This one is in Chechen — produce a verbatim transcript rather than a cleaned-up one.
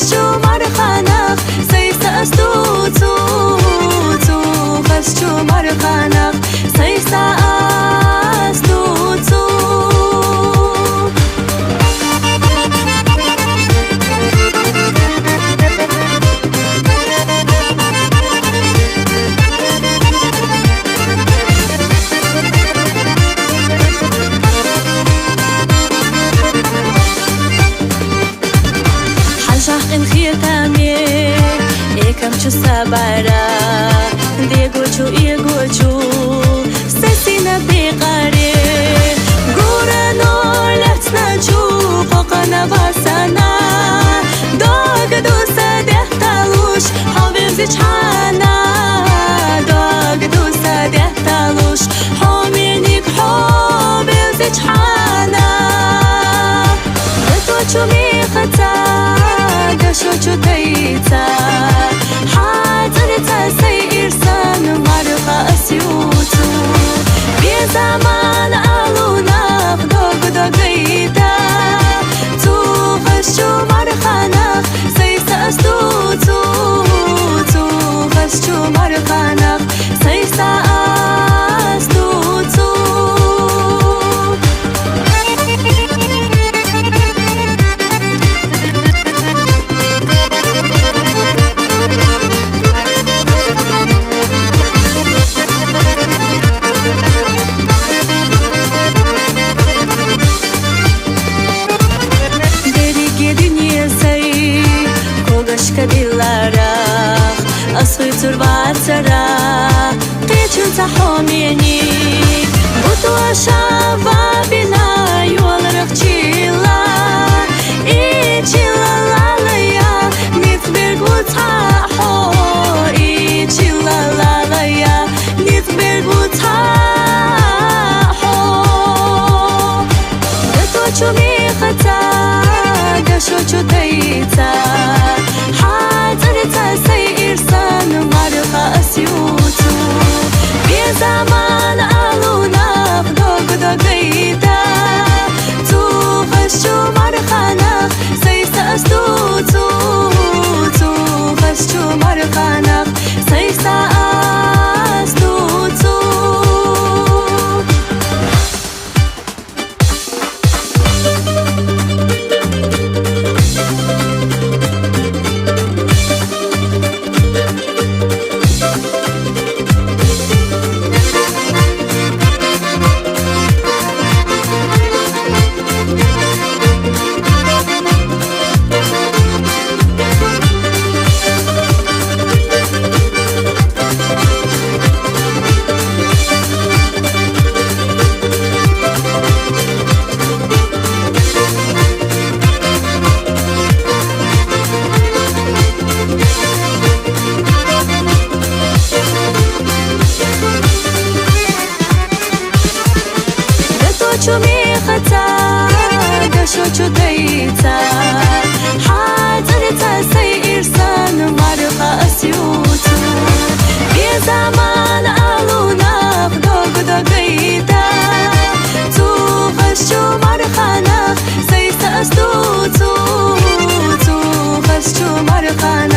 чу марханах, сай са асту цу, цу хас чу марханах, сай са асту цу. Хьажахъин хетаме, экам чу сабара, дего чу, эго чу, сасина бекъаре. Гурано лацна чу, къокъана васана, дог дуса дехталуш, хьо вевзи чхьана, дог дуса дехталуш, хьо миник, хьо вевзи чхьана. Даточу мехаца, дашочу тайца, хьацарица сай ирсан марха асиуцу. Безаман алунах дог догайта, цу хасчу марханах сай са асту цу, цу хасчу марханах сай са асту цу. Дерриге дуьне сай когашка дилларах, ас хуьйцур вацарах, кхечун ца хьоменик, бутуаша ва бина йолрах чилла, и чилла лалая, ницберг вуцхьа хьо, и чилла лалая, ницберг вуцхьа хьо. Даточу мехаца, дашочу тайца, хьацарица сай ирсан марха асиуцу. Безаман алунах дог догайта, цу хасчу марханах сай са асту цу, цу хасчу марханах сай са асту цу. Даточу мехаца, дашочу тайца, хьацарица сай ирсан марха асиуцу. Безаман алунах дог догайта, цу хасчу марханах сай са асту цу, цу хасчу марханах